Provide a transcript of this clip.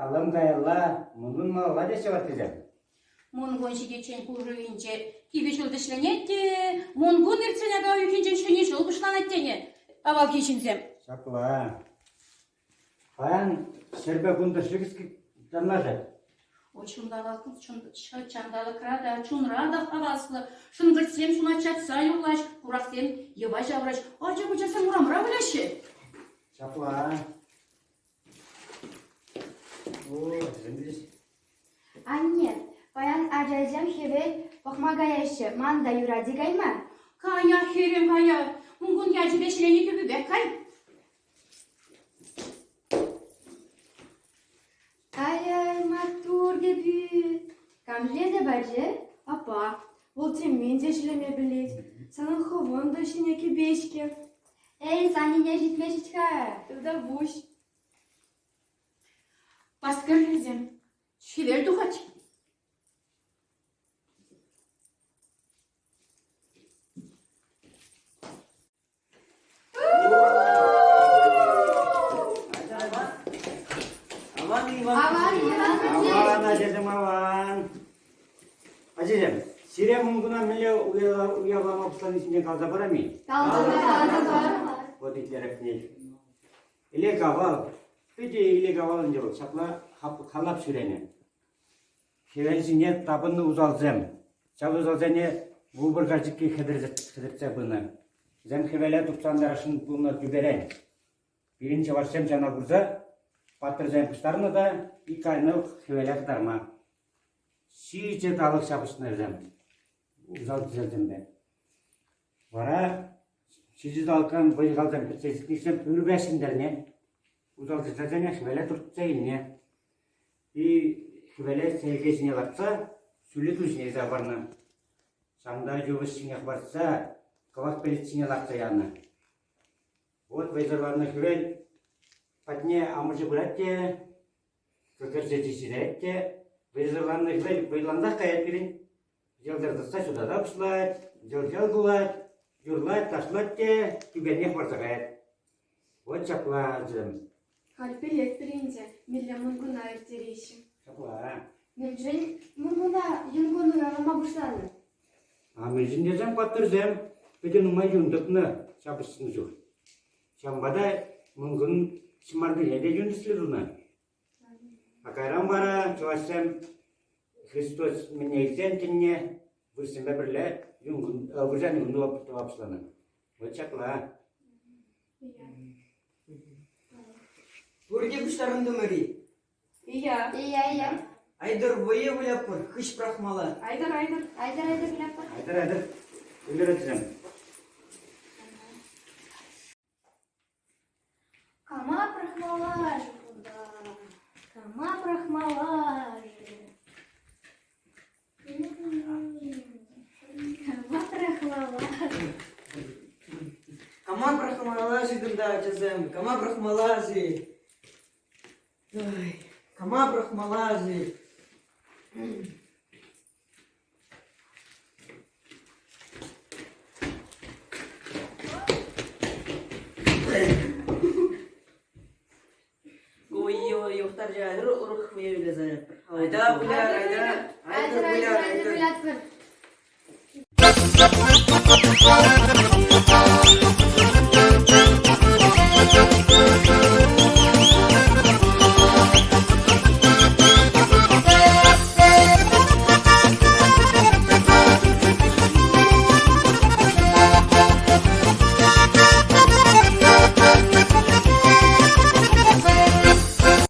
Калӑм каялла, мӑнкун малалла теҫҫӗ ваттисем. Мӑнкун ҫитиччен пушӑ кивӗ ҫул вӗҫленет те Мӑнкун иртсен ака уйӑхӗнчен ҫӗнӗ ҫул пуҫланать тенӗ авалхи ҫынсем. Ҫапла. Паян ҫӗрпе кун тӑршшӗ кӗске танлашать. Ой, ҫанталӑкра та, чунра та хаваслӑ. Шӑнкӑрчсем ҫунат ҫапса юрлаҫ, кураксем йӑва ҫавӑраҫ, ача-пӑчасем урамра выляҫҫӗ. Ҫапла. О, ачасем килӗҫ. Анне, паян ачасем хӗвел пӑхма каяҫҫӗ. Ман та юрать-и кайма? Кая, хӗрӗм, кая. Мӑнкун ячӗпе ҫӗленӗ кӗпӳпех кай. Ай-ай, маттур кӗпӳ. Кам ҫӗлесе пачӗ? Апа, вӑл темӗн те ҫӗлеме пӗлет. Санӑн хӑвӑн та ҫӗнӗ кӗпе-ҫке. Эй, санине ҫитмест-ха. Тавтапуҫ. Васкӑр хӗрсем, хӗвел тухать. Аван, Иван. Аван, Иван Кузьмич. Аван, ачасем, аван. Ачасем, сире Мӑнкуна мӗнле уявлама пуҫлани ҫинчен каласа парам-и? Каласа пар. Вот итлерехне. Ӗлӗк-авал, питӗ ӗлӗк-авал ӗнтӗ вӑл ҫапла халап ҫӳренӗ. Хӗвел ҫине тапӑннӑ усалсем. Ҫав усалсене вупӑр карчӑкки хӗтӗртсе пынӑ. Вӗсем хӗвеле тупса антарасшӑн пулнӑ тӳперен. Пирӗн чӑвашсем ҫавна курса паттӑрсем пуҫтарнӑ та ик кайнӑ хӗвеле хӑтарма. Ҫичӗ талӑк ҫапӑҫнӑ вӗсем усал тӗселсемпе. Вара ҫичӗ талӑкран вӑй-халсем пӗтсе ҫитнисем пӳрпе ҫӗнтернӗ. Усал тӗселсене хӗвеле туртса илнӗ. И хӗвеле сӗлке ҫине лартса ҫӳллӗ ту ҫине илсе хӑварнӑ. Ҫавӑнта йывӑҫ ҫине хӑпартса кӑвак пӗлӗт ҫине лартса янӑ. Вот вӑйсӑрланнӑ хӗвел патне амӑшӗ пырать те, кӗкӗрсе ҫитерет те, вӑйсӑрланнӑ хӗвел вӑйлансах каять пирӗн. Йӑлтӑртатса ҫутата пуҫлать, йӑл-йӑл кулать, юрлать, ташлать те тӳпенех хӑпарса каять. Вот ҫапла, ачам. Халь пӗлетпӗр ӗнтӗ, мӗнле Мӑнкуна ирттереҫҫӗ. Ҫапла. Мӗншӗн Мӑнкуна юнкун уявлама пуҫланӑ? А мӗншӗн тесен паттӑрсем питӗ нумай юн тӑкнӑ ҫапӑҫнӑ чух. Ҫавӑнпа та Мӑнкун ҫӑмартине те юн тӗслӗ тунӑ. А кайран вара чӑвашсем Христос мӗне илсен тӗнне вырӑссемпе пӗрле юнкун, вырсарни кун тума пуҫланӑ. Вот ҫапла. Пурте пуҫтарӑнтӑмӑр-и? Ия. Ия, ия. Айтӑр вӑйӑ вылятпӑр, хыҫ пӑрахмалла. Айтӑр, айтӑр. Айтӑр, айтӑр вылятпӑр. Айтӑр, айтӑр. Вылятсем. Кама пӑрахмалла-ши кунта? Кама пӑрахмалла-ши? Кама пӑрахмалла-ши? Кама пӑрахмалла-ши кунта, ачасем? Кама пӑрахмалла-ши? Ай, кама пӑрахмалла-ши? Ой-ой, юхтарчӗ, айтӑр урӑх вӑйӑ выляса ятпӑр. Айда выляр, айда, айтӑр Айтӑр, выляр, айтӑр, айтӑр. вылятпӑр.